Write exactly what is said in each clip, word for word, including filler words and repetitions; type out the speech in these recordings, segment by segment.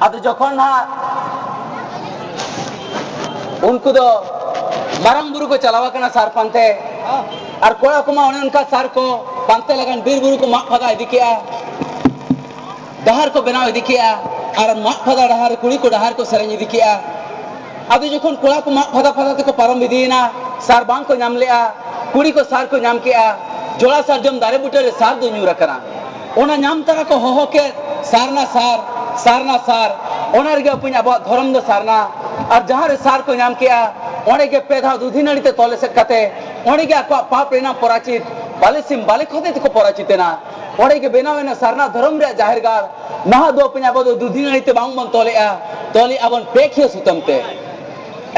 ᱟᱫᱚ ᱡᱚᱠᱷᱚᱱ ᱦᱟᱸᱜ ᱩᱱᱠᱩ ᱫᱚ ᱢᱟᱨᱟᱝ ᱵᱩᱨᱩ ᱠᱚ ᱪᱟᱞᱟᱣ ᱟᱠᱟᱱᱟ ᱥᱟᱨ ᱯᱟᱱᱛᱮ, ᱟᱨ ᱠᱚᱲᱟ ᱠᱚᱢᱟ ᱚᱱᱮ ᱚᱱᱠᱟ ᱥᱟᱨ ᱠᱚ ᱯᱟᱱᱛᱮ ᱞᱟᱜᱟᱱ ᱵᱤᱨ ᱵᱩᱨᱩ ᱠᱚ ᱢᱟᱜ ᱯᱷᱟᱫᱟ ᱤᱫᱤ ᱠᱮᱜᱼᱟ, ᱰᱟᱦᱟᱨ ᱠᱚ ᱵᱮᱱᱟᱣ ᱤᱫᱤ ᱠᱮᱜᱼᱟ, ᱟᱨ ᱢᱟᱜ ᱯᱷᱟᱫᱟ ᱰᱟᱦᱟᱨ ᱨᱮ ᱠᱩᱲᱤ ᱠᱚ ᱰᱟᱦᱟᱨ ᱠᱚ ᱥᱮᱨᱮᱧ ᱤᱫᱤ ᱠᱮᱜᱼᱟ᱾ ᱟᱫᱚ ᱡᱚᱠᱷᱚᱱ ᱠᱚᱲᱟ ᱠᱚ ᱢᱟᱜ ᱯᱷᱟᱫᱟ ᱯᱷᱟᱫᱟ ᱛᱮᱠᱚ ᱯᱟᱨᱚᱢ ᱤᱫᱤᱭᱮᱱᱟ, ᱥᱟᱨ ᱵᱟᱝ ᱠᱚ ᱧᱟᱢ ᱞᱮᱜᱼᱟ, ᱠᱩᱲᱤ ᱠᱚ ᱥᱟᱨ ᱠᱚ ᱧᱟᱢ ᱠᱮᱜᱼᱟ, ᱡᱚᱲᱟ ᱥᱟᱨᱡᱚᱢ ᱫᱟᱨᱮ ᱵᱩᱴᱟᱹ ᱨᱮ ᱥᱟᱨ ᱫᱚ ᱧᱩᱨ ᱟᱠᱟᱱᱟ᱾ ᱚᱱᱟ ᱧᱟᱢ ᱛᱟᱨᱟ ᱠᱚ ᱦᱚᱦᱚ ᱠᱮᱫ, "ᱥᱟᱨᱱᱟ ᱥᱟᱨ, ᱥᱟᱨᱱᱟ ᱥᱟᱨ", ᱚᱱᱟ ᱨᱮᱜᱮ ᱟᱯᱩᱧ ᱟᱵᱚᱣᱟᱜ ᱫᱷᱚᱨᱚᱢ ᱫᱚ ᱥᱟᱨᱱᱟ᱾ ᱟᱨ ᱡᱟᱦᱟᱸ ᱨᱮ ᱥᱟᱨ ᱠᱚ ᱧᱟᱢ ᱠᱮᱜᱼᱟ, ᱚᱸᱰᱮ ᱜᱮ ᱯᱮ ᱫᱷᱟᱣ ᱫᱩᱫᱷᱤ ᱱᱟᱹᱲᱤ ᱛᱮ ᱛᱚᱞ ᱮᱥᱮᱫ ᱠᱟᱛᱮ, ᱚᱸᱰᱮ ᱜᱮ ᱟᱠᱚᱣᱟᱜ ᱯᱟᱯ ᱨᱮᱱᱟᱜ ᱯᱚᱨᱟᱪᱤᱛ ᱵᱟᱞᱮ ᱥᱤᱢ ᱵᱟᱞᱮ ᱠᱷᱚᱫᱮ ᱛᱮᱠᱚ ᱯᱚᱨᱟᱪᱤᱛ ᱮᱱᱟ᱾ ᱚᱸᱰᱮ ᱜᱮ ᱵᱮᱱᱟᱣ ᱮᱱᱟ ᱥᱟᱨᱱᱟ ᱫᱷᱚᱨᱚᱢ ᱨᱮᱭᱟᱜ ᱡᱟᱦᱮᱨ ᱜᱟᱲ᱾ ᱱᱟᱦᱟᱜ ᱫᱚ ᱟᱯᱩᱧ ᱟᱵᱚ ᱫᱚ ᱫᱩᱫᱷᱤ ᱱᱟᱹᱲᱤ ᱛᱮ ᱵᱟᱝ ᱵᱚᱱ ᱛᱚᱞᱮᱜᱼᱟ, ᱛᱚᱞᱮᱜᱼᱟ ᱵᱚᱱ ᱯᱮ ᱠᱷᱤᱭᱟᱹ ᱥᱩᱛᱟᱹᱢ ᱛᱮ᱾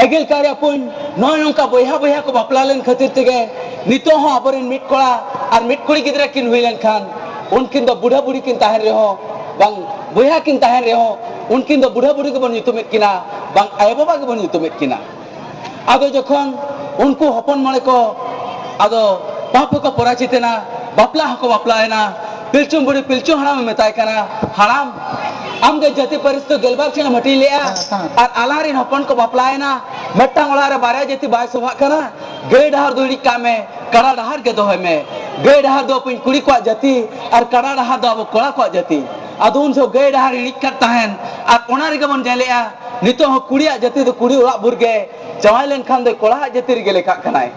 ᱮᱜᱮᱞ ᱠᱟᱨᱮ ᱟᱯᱩᱧ, ᱱᱚᱜᱼᱚᱭ ᱱᱚᱝᱠᱟ ᱵᱚᱭᱦᱟ ᱵᱚᱭᱦᱟ ᱠᱚ ᱵᱟᱯᱞᱟ ᱞᱮᱱ ᱠᱷᱟᱹᱛᱤᱨ ᱛᱮᱜᱮ ᱱᱤᱛᱚᱜ ᱦᱚᱸ ᱟᱵᱚᱨᱮᱱ ᱢᱤᱫ ᱠᱚᱲᱟ ᱟᱨ ᱢᱤᱫ ᱠᱩᱲᱤ ᱜᱤᱫᱽᱨᱟᱹ ᱠᱤᱱ ᱦᱩᱭ ᱞᱮᱱᱠᱷᱟᱱ, ᱩᱱᱠᱤᱱ ᱫᱚ ᱵᱩᱰᱷᱟᱹ ᱵᱩᱲᱦᱤ ᱠᱤᱱ ᱛᱟᱦᱮᱱ ᱨᱮᱦᱚᱸ, ᱵᱟᱝ ᱵᱚᱭᱦᱟ ᱠᱤᱱ ᱛᱟᱦᱮᱱ ᱨᱮᱦᱚᱸ, ᱩᱱᱠᱤᱱ ᱫᱚ ᱵᱩᱰᱷᱟᱹ ᱵᱩᱲᱦᱤ ᱜᱮᱵᱚᱱ ᱧᱩᱛᱩᱢᱮᱫ ᱠᱤᱱᱟ, ᱵᱟᱝ ᱟᱭᱳ ᱵᱟᱵᱟ ᱜᱮᱵᱚᱱ ᱧᱩᱛᱩᱢᱮᱫ ᱠᱤᱱᱟ᱾ ᱟᱫᱚ ᱡᱚᱠᱷᱚᱱ ᱩᱱᱠᱩ ᱦᱚᱯᱚᱱ ᱢᱚᱬᱮ ᱠᱚ ᱟᱫᱚ ᱯᱟᱯ ᱦᱚᱸᱠᱚ ᱯᱚᱨᱟᱪᱤᱛ ᱮᱱᱟ, ᱵᱟᱯᱞᱟ ᱦᱚᱸᱠᱚ ᱵᱟᱯᱞᱟᱭᱮᱱᱟ, ᱯᱤᱞᱪᱩ ᱵᱩᱲᱦᱤ ᱯᱤᱞᱪᱩ ᱦᱟᱲᱟᱢᱮ ᱢᱮᱛᱟᱭ ᱠᱟᱱᱟ, "ᱦᱟᱲᱟᱢ, ᱟᱢ ᱜᱮ ᱡᱟᱹᱛᱤ ᱯᱟᱹᱨᱤᱥ ᱫᱚ ᱜᱮᱞᱵᱟᱨ ᱴᱷᱮᱱ ᱮᱢ ᱦᱟᱹᱴᱤᱧ ᱞᱮᱜᱼᱟ, ᱟᱨ ᱟᱞᱟᱝ ᱨᱮᱱ ᱦᱚᱯᱚᱱ ᱠᱚ ᱵᱟᱯᱞᱟᱭᱮᱱᱟ, ᱢᱤᱫᱴᱟᱝ ᱚᱲᱟᱜ ᱨᱮ ᱵᱟᱨᱭᱟ ᱡᱟᱹᱛᱤ ᱵᱟᱭ ᱥᱚᱵᱷᱟᱜ ᱠᱟᱱᱟ, ᱜᱟᱹᱭ ᱰᱟᱦᱟᱨ ᱫᱚ ᱦᱤᱲᱤᱡ ᱠᱟᱜ ᱢᱮ, ᱠᱟᱰᱟ ᱰᱟᱦᱟᱨ ᱜᱮ ᱫᱚᱦᱚᱭ ᱢᱮ᱾ ᱜᱟᱹᱭ ᱰᱟᱦᱟᱨ ᱫᱚ ᱟᱯᱮ ᱠᱩᱲᱤ ᱠᱚᱣᱟᱜ ᱡᱟᱹᱛᱤ ᱟᱨ ᱠᱟᱰᱟ ᱰᱟᱦᱟᱨ ᱫᱚ ᱟᱵᱚ ᱠᱚᱲᱟ ᱠᱚᱣᱟᱜ ᱡᱟᱹᱛᱤ᱾" ᱟᱫᱚ ᱩᱱ ᱡᱚᱦᱚᱜ ᱜᱟᱹᱭ ᱰᱟᱦᱟᱨ ᱦᱤᱲᱤᱡ ᱠᱟᱫ ᱛᱟᱦᱮᱱ, ᱟᱨ ᱚᱱᱟ ᱨᱮᱜᱮ ᱵᱚᱱ ᱧᱮᱞᱮᱜᱼᱟ, ᱱᱤᱛᱚᱜ ᱦᱚᱸ ᱠᱩᱲᱤᱭᱟᱜ ᱡᱟᱹᱛᱤ ᱫᱚ ᱠᱩᱲᱤ ᱚᱲᱟᱜ ᱵᱷᱳᱨ ᱜᱮ, ᱡᱟᱶᱟᱭ ᱞᱮᱱᱠᱷᱟᱱ ᱫᱚ ᱠᱚᱲᱟᱣᱟᱜ ᱡᱟᱹᱛᱤ ᱨᱮᱜᱮ ᱞᱮᱠᱷᱟᱜ ᱠᱟᱱᱟᱭ᱾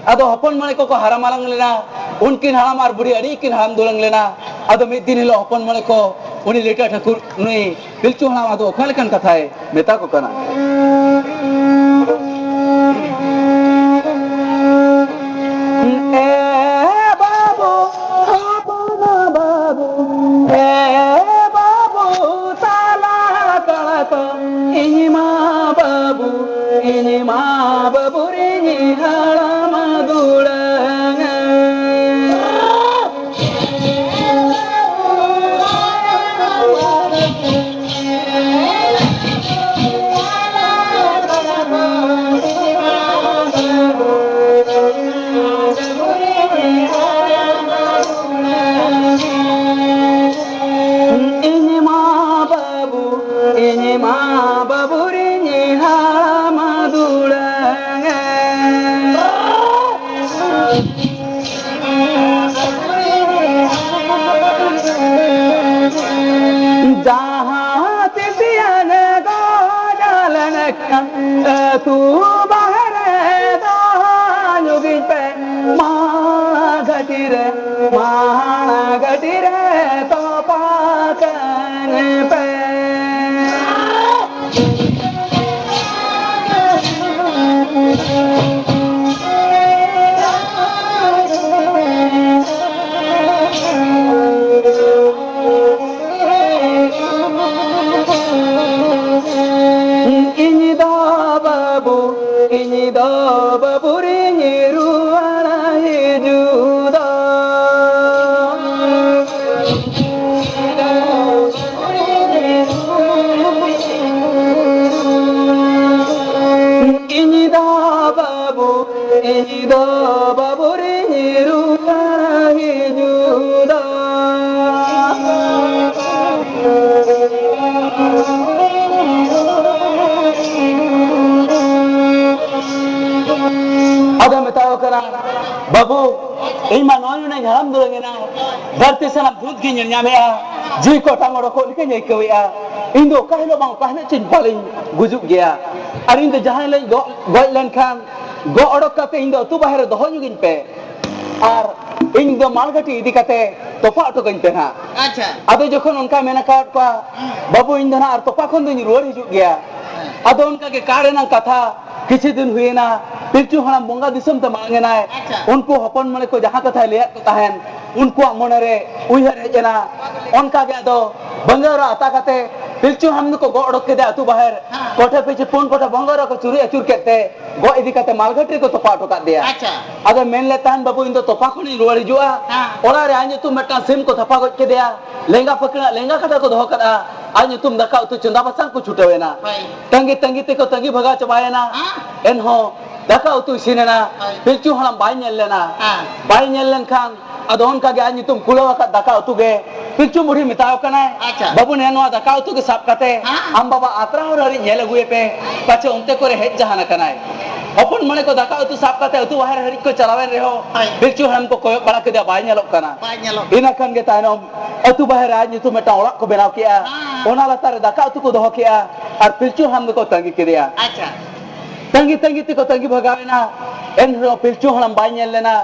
ᱟᱫᱚ ᱦᱚᱯᱚᱱ ᱢᱚᱬᱮ ᱠᱚᱠᱚ ᱦᱟᱨᱟ ᱢᱟᱨᱟᱝ ᱞᱮᱱᱟ, ᱩᱱᱠᱤᱱ ᱦᱟᱲᱟᱢ ᱟᱨ ᱵᱩᱲᱦᱤ ᱟᱹᱰᱤ ᱠᱤᱱ ᱦᱟᱲᱟᱢ ᱫᱩᱲᱟᱹᱝ ᱞᱮᱱᱟ᱾ ᱟᱫᱚ ᱢᱤᱫ ᱫᱤᱱ ᱦᱤᱞᱳᱜ ᱦᱚᱯᱚᱱ ᱢᱚᱬᱮ ᱠᱚ ᱩᱱᱤ ᱞᱤᱴᱟᱹ ᱴᱷᱟᱹᱠᱩᱨ, ᱱᱩᱭ ᱯᱤᱞᱪᱩ ᱦᱟᱲᱟᱢ ᱟᱫᱚ ᱚᱠᱟ ᱞᱮᱠᱟᱱ ᱠᱟᱛᱷᱟᱭ ᱢᱮᱛᱟ ᱠᱚ ᱠᱟᱱᱟ? ᱮ ᱵᱟᱹᱵᱩ, ᱦᱚᱯᱚᱱ ᱵᱟᱹᱵᱩ, ᱮ ᱵᱟᱹᱵᱩ, ᱛᱟᱞᱟ ᱠᱟᱲᱟ ᱠᱚ, ᱤᱧ ᱢᱟ ᱵᱟᱹᱵᱩ, ᱤᱧ ᱢᱟ ᱵᱟᱹᱵᱩ ᱨᱤᱧ ᱦᱟᱲᱟᱢ ᱫᱩᱲᱟᱹᱝ᱾ ᱤᱧ ᱢᱟ ᱵᱟᱹᱵᱩ, ᱟᱹᱛᱩ ᱵᱟᱦᱨᱮ ᱫᱚᱦᱚ ᱧᱚᱜᱤᱧ ᱯᱮ, ᱢᱟ ᱜᱷᱟᱹᱴᱤ ᱨᱮ, ᱢᱟᱲᱟ ᱜᱷᱟᱹᱴᱤ ᱨᱮ ᱛᱚᱯᱟ ᱠᱟᱹᱧ ᱯᱮ᱾ ᱤᱧ ᱫᱚ ᱵᱟᱹᱵᱩ, ᱤᱧ ᱫᱚ ᱵᱟᱹᱵᱩ ᱨᱤᱧ ᱨᱩᱣᱟᱹᱲ ᱦᱤᱡᱩᱜ ᱫᱚ᱾ ᱤᱧ ᱫᱚ ᱵᱟᱹᱵᱩ, ᱤᱧ ᱫᱚ ᱵᱟᱹᱵᱩ ᱨᱤᱧ ᱨᱩᱣᱟᱹᱲ ᱦᱤᱡᱩᱜ ᱫᱚ᱾ ᱟᱫᱚ ᱢᱮᱛᱟᱣ ᱠᱟᱱᱟ, ᱵᱟᱹᱵᱩ, ᱤᱧ ᱢᱟ ᱱᱚᱜᱼᱚᱭ ᱱᱩᱱᱟᱹᱜ ᱦᱟᱲᱟᱢ ᱫᱩᱲᱩᱵ ᱮᱱᱟ, ᱫᱷᱟᱹᱨᱛᱤ ᱥᱟᱱᱟᱢ ᱵᱷᱩᱛ ᱜᱤᱧ ᱧᱮᱞ ᱧᱟᱢᱮᱜᱼᱟ, ᱡᱤᱣᱤ ᱠᱚ ᱚᱴᱟᱝ ᱚᱰᱚᱠᱚᱜ ᱞᱮᱠᱟᱧ ᱟᱹᱭᱠᱟᱹᱣᱮᱜᱼᱟ᱾ ᱤᱧ ᱫᱚ ᱚᱠᱟ ᱦᱤᱞᱳᱜ ᱵᱟᱝ ᱚᱠᱟ ᱦᱤᱞᱳᱜ ᱪᱚᱧ ᱯᱟᱞᱮᱧ ᱜᱩᱡᱩᱜ ᱜᱮᱭᱟ᱾ ᱟᱨ ᱤᱧ ᱫᱚ ᱡᱟᱦᱟᱸ ᱦᱤᱞᱳᱜ ᱤᱧ ᱜᱚ-, ᱜᱚᱡ ᱞᱮᱱᱠᱷᱟᱱ ᱜᱚᱜ ᱚᱰᱚᱠ ᱠᱟᱛᱮ ᱤᱧ ᱫᱚ ᱟᱹᱛᱩ ᱵᱟᱦᱮᱨ ᱨᱮ ᱫᱚᱦᱚ ᱧᱚᱜᱤᱧ ᱯᱮ᱾ ᱟᱨ ᱤᱧ ᱫᱚ ᱢᱟᱞᱜᱷᱟᱹᱴᱤ ᱤᱫᱤ ᱠᱟᱛᱮ ᱛᱚᱯᱟ ᱦᱚᱴᱚ ᱠᱟᱹᱧ ᱯᱮ ᱱᱟᱦᱟᱜ᱾ ᱟᱪᱪᱷᱟ᱾ ᱟᱫᱚ ᱡᱚᱠᱷᱚᱱ ᱚᱱᱠᱟᱭ ᱢᱮᱱ ᱟᱠᱟᱫ ᱠᱚᱣᱟ, ᱦᱩᱸ᱾ ᱵᱟᱹᱵᱩ, ᱤᱧ ᱫᱚ ᱱᱟᱦᱟᱜ ᱟᱨ ᱛᱚᱯᱟ ᱠᱷᱚᱱ ᱫᱚᱧ ᱨᱩᱣᱟᱹᱲ ᱦᱤᱡᱩᱜ ᱜᱮᱭᱟ᱾ ᱦᱮᱸ᱾ ᱟᱫᱚ ᱚᱱᱠᱟ ᱜᱮ ᱠᱟᱲ ᱨᱮᱱᱟᱜ ᱠᱟᱛᱷᱟ ᱠᱤᱪᱷᱩ ᱫᱤᱱ ᱦᱩᱭᱮᱱᱟ, ᱯᱤᱞᱪᱩ ᱦᱟᱲᱟᱢ ᱵᱚᱸᱜᱟ ᱫᱤᱥᱚᱢ ᱛᱮ ᱢᱟᱲᱟᱝ ᱮᱱᱟᱭ᱾ ᱟᱪᱪᱷᱟ᱾ ᱩᱱᱠᱩ ᱦᱚᱯᱚᱱ ᱢᱚᱬᱮ ᱠᱚ ᱡᱟᱦᱟᱸ ᱠᱟᱛᱷᱟᱭ ᱞᱟᱹᱭᱟᱫ ᱠᱚ ᱛᱟᱦᱮᱱ, ᱩᱱᱠᱩᱣᱟᱜ ᱢᱚᱱᱮ ᱨᱮ ᱩᱭᱦᱟᱹᱨ ᱦᱮᱡ ᱮᱱᱟ᱾ ᱚᱱᱠᱟ ᱜᱮ ᱟᱫᱚ ᱵᱚᱸᱜᱟ ᱨᱮ ᱟᱛᱟ ᱠᱟᱛᱮ ᱯᱤᱞᱪᱩ ᱦᱟᱲᱟᱢ ᱫᱚᱠᱚ ᱜᱚᱜ ᱚᱰᱚᱠ ᱠᱮᱫᱮᱭᱟ ᱟᱹᱛᱩ ᱵᱟᱦᱮᱨ᱾ ᱦᱮᱸ᱾ ᱠᱚᱴᱷᱮ ᱯᱤᱪᱷᱩ ᱯᱩᱱ ᱠᱚᱴᱷᱮ ᱵᱚᱸᱜᱟ ᱨᱮ ᱠᱚ ᱪᱩᱨᱩᱡ ᱟᱹᱪᱩᱨ ᱠᱮᱫ ᱛᱮ ᱜᱚᱜ ᱤᱫᱤ ᱠᱟᱛᱮ ᱢᱟᱞᱜᱷᱟᱹᱴᱤ ᱨᱮᱠᱚ ᱛᱚᱯᱟ ᱦᱚᱴᱚ ᱠᱟᱫ ᱫᱮᱭᱟ᱾ ᱟᱪᱪᱷᱟ᱾ ᱟᱫᱚ ᱢᱮᱱ ᱞᱮᱫ ᱛᱟᱦᱮᱱ, "ᱵᱟᱹᱵᱩ, ᱤᱧ ᱫᱚ ᱛᱚᱯᱟ ᱠᱷᱚᱱᱤᱧ ᱨᱩᱣᱟᱹᱲ ᱦᱤᱡᱩᱜᱼᱟ᱾" ᱦᱮᱸ᱾ ᱚᱲᱟᱜ ᱨᱮ ᱟᱡ ᱧᱩᱛᱩᱢ ᱢᱤᱫᱴᱟᱝ ᱥᱤᱢ ᱠᱚ ᱛᱷᱟᱯᱟ ᱜᱚᱡ ᱠᱮᱫᱮᱭᱟ, ᱞᱮᱸᱜᱟ ᱯᱷᱟᱹᱠᱲᱟᱹᱜ ᱞᱮᱸᱜᱟ ᱠᱟᱴᱟ ᱠᱚ ᱫᱚᱦᱚ ᱠᱟᱫᱼᱟ, ᱟᱡ ᱧᱩᱛᱩᱢ ᱫᱟᱠᱟ ᱩᱛᱩ ᱪᱚᱸᱫᱟ ᱵᱟᱥᱟᱝ ᱠᱚ ᱪᱷᱩᱴᱟᱹᱣ ᱮᱱᱟ᱾ ᱦᱳᱭ᱾ ᱛᱟᱺᱜᱤ ᱛᱟᱺᱜᱤ ᱛᱮᱠᱚ ᱛᱟᱺᱜᱤ ᱵᱷᱟᱜᱟᱣ ᱪᱟᱵᱟᱭᱮᱱᱟ᱾ ᱦᱮᱸ᱾ ᱮᱱᱦᱚᱸ ᱫᱟᱠᱟ ᱩᱛᱩ ᱤᱥᱤᱱ ᱮᱱᱟ᱾ ᱦᱳᱭ᱾ ᱯᱤᱞᱪᱩ ᱦᱟᱲᱟᱢ ᱵᱟᱭ ᱧᱮᱞ ᱞᱮᱱᱟ᱾ ᱦᱮᱸ᱾ ᱵᱟᱭ ᱧᱮᱞ ᱞᱮᱱᱠᱷᱟᱱ ᱟᱫᱚ ᱚᱱᱠᱟ ᱜᱮ ᱟᱡ ᱧᱩᱛᱩᱢ ᱠᱩᱞᱟᱹᱣ ᱟᱠᱟᱫ ᱫᱟᱠᱟ ᱩᱛᱩ ᱜᱮ ᱯᱤᱞᱪᱩ ᱵᱩᱲᱦᱤ ᱢᱮᱛᱟᱣ ᱠᱟᱱᱟᱭ, ᱟᱪᱪᱷᱟ᱾ "ᱵᱟᱹᱵᱩ, ᱱᱮ ᱱᱚᱣᱟ ᱫᱟᱠᱟ ᱩᱛᱩ ᱜᱮ ᱥᱟᱵ ᱠᱟᱛᱮ ᱦᱮᱸ᱾ ᱟᱢ ᱵᱟᱵᱟ ᱟᱛᱨᱟ ᱦᱚᱨ ᱦᱟᱹᱨᱤᱡ ᱧᱮᱞ ᱟᱹᱜᱩᱭᱮ ᱯᱮ, ᱯᱟᱪᱷᱮ ᱚᱱᱛᱮ ᱠᱚᱨᱮ ᱦᱮᱡ ᱡᱟᱦᱟᱱ ᱟᱠᱟᱱᱟᱭ᱾" ᱦᱚᱯᱚᱱ ᱢᱚᱬᱮ ᱠᱚ ᱫᱟᱠᱟ ᱩᱛᱩ ᱥᱟᱵ ᱠᱟᱛᱮ ᱟᱹᱛᱩ ᱵᱟᱦᱮᱨ ᱦᱟᱹᱨᱤᱡ ᱠᱚ ᱪᱟᱞᱟᱣᱮᱱ ᱨᱮᱦᱚᱸ, ᱦᱳᱭ᱾ ᱯᱤᱞᱪᱩ ᱦᱟᱲᱟᱢ ᱠᱚ ᱠᱚᱭᱚᱜ ᱵᱟᱲᱟ ᱠᱮᱫᱮᱭᱟ, ᱵᱟᱭ ᱧᱮᱞᱚᱜ ᱠᱟᱱᱟ᱾ ᱵᱟᱭ ᱧᱮᱞᱚᱜ ᱤᱱᱟᱹ ᱠᱷᱟᱱ ᱜᱮ ᱛᱟᱭᱱᱚᱢ ᱟᱹᱛᱩ ᱵᱟᱦᱮᱨ ᱨᱮ ᱟᱡ ᱧᱩᱛᱩᱢ ᱢᱤᱫᱴᱟᱝ ᱚᱲᱟᱜ ᱠᱚ ᱵᱮᱱᱟᱣ ᱠᱮᱜᱼᱟ᱾ ᱦᱮᱸ᱾ ᱚᱱᱟ ᱞᱟᱛᱟᱨ ᱨᱮ ᱫᱟᱠᱟ ᱩᱛᱩ ᱠᱚ ᱫᱚᱦᱚ ᱠᱮᱜᱼᱟ᱾ ᱟᱨ ᱯᱤᱞᱪᱩ ᱦᱟᱲᱟᱢ ᱫᱚᱠᱚ ᱛᱟᱺᱜᱤ ᱠᱮᱫᱮᱭᱟ᱾ ᱟᱪᱪᱷᱟ᱾ ᱛᱟᱺᱜᱤ ᱛᱟᱺᱜᱤ ᱛᱮᱠᱚ ᱛᱟᱺᱜᱤ ᱵᱷᱟᱜᱟᱣ ᱮᱱᱟ᱾ ᱮᱱ ᱨᱮᱦᱚᱸ ᱯᱤᱞᱪᱩ ᱦᱟᱲᱟᱢ ᱵᱟᱭ ᱧᱮᱞ ᱞᱮᱱᱟ᱾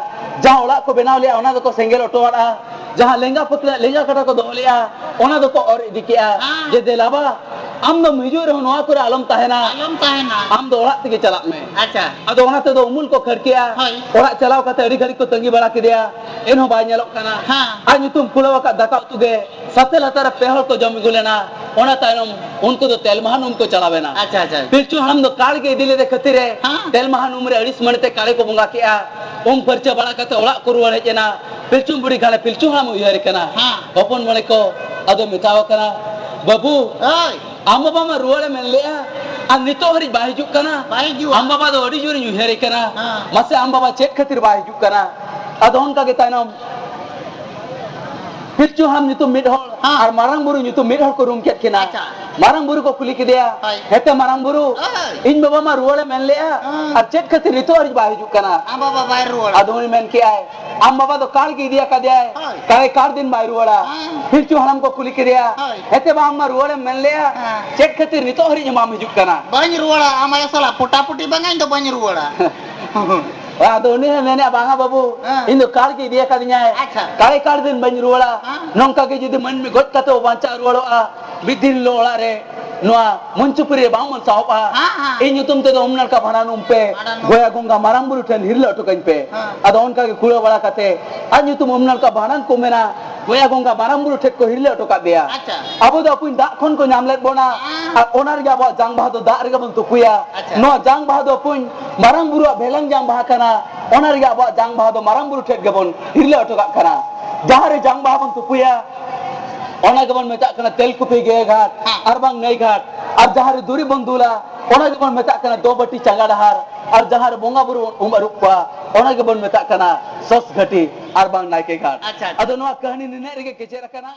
ᱡᱟᱦᱟᱸ ᱚᱲᱟᱜ ᱠᱚ ᱵᱮᱱᱟᱣ ᱞᱮᱫᱼᱟ, ᱚᱱᱟ ᱫᱚᱠᱚ ᱥᱮᱸᱜᱮᱞ ᱚᱴᱚᱣᱟᱫᱼᱟ᱾ ᱡᱟᱦᱟᱸ ᱞᱮᱸᱜᱟ ᱯᱷᱟᱹᱠᱱᱟᱹ, ᱞᱮᱸᱜᱟ ᱠᱟᱴᱟ ᱠᱚ ᱫᱚᱦᱚ ᱞᱮᱫᱼᱟ, ᱚᱱᱟ ᱫᱚᱠᱚ ᱚᱨ ᱤᱫᱤ ᱠᱮᱫᱼᱟ᱾ ᱦᱮᱸ᱾ ᱡᱮ, "ᱫᱮᱞᱟ ᱵᱟ, ᱟᱢ ᱫᱚᱢ ᱦᱤᱡᱩᱜ ᱨᱮᱦᱚᱸ ᱱᱚᱣᱟ ᱠᱚᱨᱮ ᱟᱞᱚᱢ ᱛᱟᱦᱮᱱᱟ᱾ ᱟᱞᱚᱢ ᱛᱟᱦᱮᱱᱟ᱾ ᱟᱢ ᱫᱚ ᱚᱲᱟᱜ ᱛᱮᱜᱮ ᱪᱟᱞᱟᱜ ᱢᱮ᱾" ᱟᱪᱪᱷᱟ᱾ ᱟᱫᱚ ᱚᱱᱟ ᱛᱮᱫᱚ ᱩᱢᱩᱞ ᱠᱚ ᱠᱷᱟᱹᱲ ᱠᱮᱫᱼᱟ᱾ ᱦᱳᱭ᱾ ᱚᱲᱟᱜ ᱪᱟᱞᱟᱣ ᱠᱟᱛᱮ ᱟᱹᱰᱤ ᱜᱷᱟᱹᱲᱤᱡ ᱠᱚ ᱛᱟᱺᱜᱤ ᱵᱟᱲᱟ ᱠᱮᱫᱮᱭᱟ, ᱮᱱᱦᱚᱸ ᱵᱟᱭ ᱧᱮᱞᱚᱜ ᱠᱟᱱᱟ᱾ ᱦᱮᱸ᱾ ᱟᱡ ᱧᱩᱛᱩᱢ ᱠᱩᱲᱟᱹᱣ ᱟᱠᱟᱫ ᱫᱟᱠᱟ ᱩᱛᱩ ᱜᱮ ᱥᱟᱛᱮ ᱞᱟᱛᱟᱨ ᱨᱮ ᱯᱮ ᱦᱚᱲ ᱠᱚ ᱡᱚᱢ ᱟᱹᱜᱩ ᱞᱮᱱᱟ᱾ ᱚᱱᱟ ᱛᱟᱭᱱᱚᱢ ᱩᱱᱠᱩ ᱫᱚ ᱛᱮᱞᱢᱟᱦᱟᱱ ᱩᱢ ᱠᱚ ᱪᱟᱞᱟᱣ ᱮᱱᱟ᱾ ᱟᱪᱪᱷᱟ, ᱟᱪᱪᱷᱟ᱾ ᱯᱤᱞᱪᱩ ᱦᱟᱲᱟᱢ ᱫᱚ ᱠᱟᱲ ᱜᱮ ᱤᱫᱤ ᱞᱮᱫᱮ ᱠᱷᱟᱹᱛᱤᱨ ᱮ ᱦᱮᱸ᱾ ᱛᱮᱞᱢᱟᱦᱟᱱ ᱩᱢ ᱨᱮ ᱟᱹᱲᱤᱥ ᱢᱚᱱᱮᱛᱮ ᱠᱟᱲᱮ ᱠᱚ ᱵᱚᱸᱜᱟ ᱠᱮᱜᱼᱟ᱾ ᱩᱢ ᱯᱷᱟᱨᱪᱟ ᱵᱟᱲᱟ ᱠᱟᱛᱮ ᱚᱲᱟᱜ ᱠᱚ ᱨᱩᱣᱟᱹᱲ ᱦᱮᱡ ᱮᱱᱟ᱾ ᱯᱤᱞᱪᱩ ᱵᱩᱲᱦᱤ ᱜᱷᱟᱲᱮ ᱯᱤᱞᱪᱩ ᱦᱟᱲᱟᱢ ᱩᱭᱦᱟᱹᱨᱮ ᱠᱟᱱᱟ᱾ ᱦᱮᱸ᱾ ᱦᱚᱯᱚᱱ ᱢᱚᱬᱮ ᱠᱚ ᱟᱫᱚ ᱢᱮᱛᱟᱣ ᱠᱟᱱᱟ, "ᱵᱟᱹᱵᱩ, ᱦᱳᱭ᱾ ᱟᱢ ᱵᱟᱵᱟ ᱢᱟ ᱨᱩᱣᱟᱹᱲᱮ ᱢᱮᱱ ᱞᱮᱜᱼᱟ, ᱟᱨ ᱱᱤᱛᱚᱜ ᱦᱟᱹᱨᱤᱡ ᱵᱟᱭ ᱦᱤᱡᱩᱜ ᱠᱟᱱᱟ᱾ ᱵᱟᱭ ᱦᱤᱡᱩᱜᱼᱟ᱾ ᱟᱢ ᱵᱟᱵᱟ ᱫᱚ ᱟᱹᱰᱤ ᱡᱳᱨᱤᱧ ᱩᱭᱦᱟᱹᱨᱮ ᱠᱟᱱᱟ᱾ ᱦᱮᱸ᱾ ᱢᱟᱥᱮ ᱟᱢ ᱵᱟᱵᱟ ᱪᱮᱫ ᱠᱷᱟᱹᱛᱤᱨ ᱵᱟᱭ ᱦᱤᱡᱩᱜ ᱠᱟᱱᱟ?" ᱟᱫᱚ ᱚᱱᱠᱟ ᱜᱮ ᱛᱟᱭᱱᱚᱢ ᱯᱤᱞᱪᱩ ᱦᱟᱲᱟᱢ ᱧᱩᱛᱩᱢ ᱢᱤᱫ ᱦᱚᱲ ᱦᱮᱸ᱾ ᱟᱨ ᱢᱟᱨᱟᱝ ᱵᱩᱨᱩ ᱧᱩᱛᱩᱢ ᱢᱤᱫ ᱦᱚᱲ ᱠᱚ ᱨᱩᱢ ᱠᱮᱫ ᱠᱤᱱᱟ᱾ ᱟᱪᱪᱷᱟ᱾ ᱢᱟᱨᱟᱝ ᱵᱩᱨᱩ ᱠᱚ ᱠᱩᱞᱤ ᱠᱮᱫᱮᱭᱟ, ᱦᱳᱭ᱾ "ᱦᱮᱸᱛᱮ ᱢᱟᱨᱟᱝ ᱵᱩᱨᱩ, ᱦᱳᱭ᱾ ᱤᱧ ᱵᱟᱵᱟ ᱢᱟ ᱨᱩᱣᱟᱹᱲᱮ ᱢᱮᱱ ᱞᱮᱜᱼᱟ, ᱦᱮᱸ᱾ ᱟᱨ ᱪᱮᱫ ᱠᱷᱟᱹᱛᱤᱨ ᱱᱤᱛᱚᱜ ᱦᱟᱹᱨᱤᱡ ᱵᱟᱭ ᱦᱤᱡᱩᱜ ᱠᱟᱱᱟ?" ᱟᱢ ᱵᱟᱵᱟ ᱵᱟᱭ ᱨᱩᱣᱟᱹᱲᱟ᱾ ᱟᱫᱚ ᱩᱱᱤ ᱢᱮᱱ ᱠᱮᱜᱼᱟᱭ, "ᱟᱢ ᱵᱟᱵᱟ ᱫᱚ ᱠᱟᱲ ᱜᱮ ᱤᱫᱤ ᱟᱠᱟᱫᱮᱭᱟᱭ, ᱦᱳᱭ᱾ ᱠᱟᱲᱮ ᱠᱟᱲ ᱫᱤᱱ ᱵᱟᱭ ᱨᱩᱣᱟᱹᱲᱟ᱾" ᱦᱮᱸ᱾ ᱯᱤᱞᱪᱩ ᱦᱟᱲᱟᱢ ᱠᱚ ᱠᱩᱞᱤ ᱠᱮᱫᱮᱭᱟ, ᱦᱳᱭ᱾ "ᱦᱮᱸᱛᱮ ᱵᱟ, ᱟᱢ ᱢᱟ ᱨᱩᱣᱟᱹᱲᱮᱢ ᱢᱮᱱ ᱞᱮᱜᱼᱟ, ᱦᱮᱸ᱾ ᱪᱮᱫ ᱠᱷᱟᱹᱛᱤᱨ ᱱᱤᱛᱚᱜ ᱦᱟᱹᱨᱤᱡ ᱦᱚᱸ ᱵᱟᱢ ᱦᱤᱡᱩᱜ ᱠᱟᱱᱟ?" ᱵᱟᱹᱧ ᱨᱩᱣᱟᱹᱲᱟ, ᱟᱢ ᱟᱭᱳ ᱥᱟᱞᱟᱜ ᱯᱚᱴᱟᱯᱚᱴᱤ ᱵᱟᱝᱟ, ᱤᱧ ᱫᱚ ᱵᱟᱹᱧ ᱨᱩᱣᱟᱹᱲᱟ᱾ ᱟᱫᱚ ᱩᱱᱤ ᱦᱚᱸᱭ ᱢᱮᱱᱮᱫᱼᱟ, "ᱵᱟᱝᱟ ᱵᱟᱹᱵᱩ, ᱦᱮᱸ᱾ ᱤᱧ ᱫᱚ ᱠᱟᱲ ᱜᱮ ᱤᱫᱤ ᱟᱠᱟᱫᱤᱧᱟᱭ, ᱟᱪᱪᱷᱟ᱾ ᱠᱟᱲᱮ ᱠᱟᱲ ᱫᱤᱱ ᱵᱟᱹᱧ ᱨᱩᱣᱟᱹᱲᱟ᱾" ᱦᱮᱸ᱾ ᱱᱚᱝᱠᱟ ᱜᱮ ᱡᱩᱫᱤ ᱢᱟᱹᱱᱢᱤ ᱜᱚᱡ ᱠᱟᱛᱮ ᱵᱚ ᱵᱟᱧᱪᱟᱣ ᱨᱩᱣᱟᱹᱲᱚᱜᱼᱟ, ᱢᱤᱫ ᱫᱤᱱ ᱦᱤᱞᱳᱜ ᱚᱲᱟᱜ ᱨᱮ ᱱᱚᱣᱟ ᱢᱚᱧᱪᱚᱯᱩᱨᱤ ᱨᱮ ᱵᱟᱝ ᱵᱚᱱ ᱥᱟᱦᱚᱵᱼᱟ᱾ ᱦᱮᱸ, ᱦᱮᱸ᱾ ᱤᱧ ᱧᱩᱛᱩᱢ ᱛᱮᱫᱚ ᱩᱢ ᱱᱟᱲᱠᱟ ᱵᱷᱟᱸᱰᱟᱱ ᱩᱢ ᱯᱮ, ᱵᱷᱟᱸᱰᱟᱱ ᱩᱢ᱾ ᱜᱚᱭᱟ ᱜᱚᱝᱜᱟ ᱢᱟᱨᱟᱝ ᱵᱩᱨᱩ ᱴᱷᱮᱱ ᱦᱤᱨᱞᱟᱹ ᱦᱚᱴᱚ ᱠᱟᱹᱧ ᱯᱮ᱾ ᱦᱮᱸ᱾ ᱟᱫᱚ ᱚᱱᱠᱟ ᱜᱮ ᱠᱩᱲᱟᱹᱣ ᱵᱟᱲᱟ ᱠᱟᱛᱮ ᱟᱡ ᱧᱩᱛᱩᱢ ᱩᱢ ᱱᱟᱲᱠᱟ ᱵᱷᱟᱸᱰᱟᱱ ᱠᱚ ᱢᱮᱱᱟ, ᱜᱚᱭᱟ ᱜᱚᱝᱜᱟ ᱢᱟᱨᱟᱝ ᱵᱩᱨᱩ ᱴᱷᱮᱱ ᱠᱚ ᱦᱤᱨᱞᱟᱹ ᱦᱚᱴᱚ ᱠᱟᱫᱮᱭᱟ᱾ ᱟᱪᱪᱷᱟ᱾ ᱟᱵᱚ ᱫᱚ ᱟᱹᱯᱩᱧ ᱫᱟᱜ ᱠᱷᱚᱱ ᱠᱚ ᱧᱟᱢ ᱞᱮᱫ ᱵᱚᱱᱟ, ᱦᱮᱸ᱾ ᱟᱨ ᱚᱱᱟ ᱨᱮᱜᱮ ᱟᱵᱚᱣᱟᱜ ᱡᱟᱝ ᱵᱟᱦᱟ ᱫᱚ ᱫᱟᱜ ᱨᱮᱜᱮ ᱵᱚᱱ ᱛᱩᱯᱩᱭᱟ᱾ ᱟᱪᱪᱷᱟ᱾ ᱱᱚᱣᱟ ᱡᱟᱝ ᱵᱟᱦᱟ ᱫᱚ ᱟᱹᱯᱩᱧ ᱢᱟᱨᱟᱝ ᱵᱩᱨᱩᱣᱟᱜ ᱵᱷᱮᱞᱮᱝ ᱡᱟᱝ ᱵᱟᱦᱟ ᱠᱟᱱᱟ, ᱚᱱᱟ ᱨᱮᱜᱮ ᱟᱵᱚᱣᱟᱜ ᱡᱟᱝ ᱵᱟᱦᱟ ᱫᱚ ᱢᱟᱨᱟᱝ ᱵᱩᱨᱩ ᱴᱷᱮᱱ ᱜᱮᱵᱚᱱ ᱦᱤᱨᱞᱟᱹ ᱦᱚᱴᱚ ᱠᱟᱜ ᱠᱟᱱᱟ᱾ ᱡᱟᱦᱟᱸ ᱨᱮ ᱡᱟᱝ ᱵᱟᱦᱟ ᱵᱚᱱ ᱛᱩᱯᱩᱭᱟ, ᱚᱱᱟ ᱜᱮᱵᱚᱱ ᱢᱮᱛᱟᱜ ᱠᱟᱱᱟ ᱛᱮᱞᱠᱩᱯᱤ ᱜᱟᱹᱭ ᱜᱷᱟᱴ, ᱦᱮᱸ᱾ ᱟᱨ ᱵᱟᱝ ᱱᱟᱹᱭ ᱜᱷᱟᱴ᱾ ᱟᱨ ᱡᱟᱦᱟᱸ ᱨᱮ ᱫᱩᱨᱤᱵ ᱵᱚᱱ ᱫᱩᱞᱟ, ᱚᱱᱟ ᱜᱮᱵᱚᱱ ᱢᱮᱛᱟᱜ ᱠᱟᱱᱟ ᱫᱚᱵᱟᱹᱴᱤ ᱪᱟᱸᱜᱟ ᱰᱟᱦᱟᱨ᱾ ᱟᱨ ᱡᱟᱦᱟᱸ ᱨᱮ ᱵᱚᱸᱜᱟ ᱵᱩᱨᱩ ᱵᱚᱱ ᱩᱢ ᱟᱹᱨᱩᱵ ᱠᱚᱣᱟ, ᱚᱱᱟ ᱜᱮᱵᱚᱱ ᱢᱮᱛᱟᱜ ᱠᱟᱱᱟ ᱥᱚᱥ ᱜᱷᱟᱹᱴᱤ ᱟᱨ ᱵᱟᱝ ᱱᱟᱭᱠᱮ ᱜᱷᱟᱴ᱾ ᱟᱪᱪᱷᱟ, ᱟᱪᱪᱷᱟ᱾ ᱟᱫᱚ ᱱᱚᱣᱟ ᱠᱟᱹᱦᱱᱤ ᱱᱤᱱᱟᱹᱜ ᱨᱮᱜᱮ ᱠᱮᱪᱮᱫ ᱟᱠᱟᱱᱟ᱾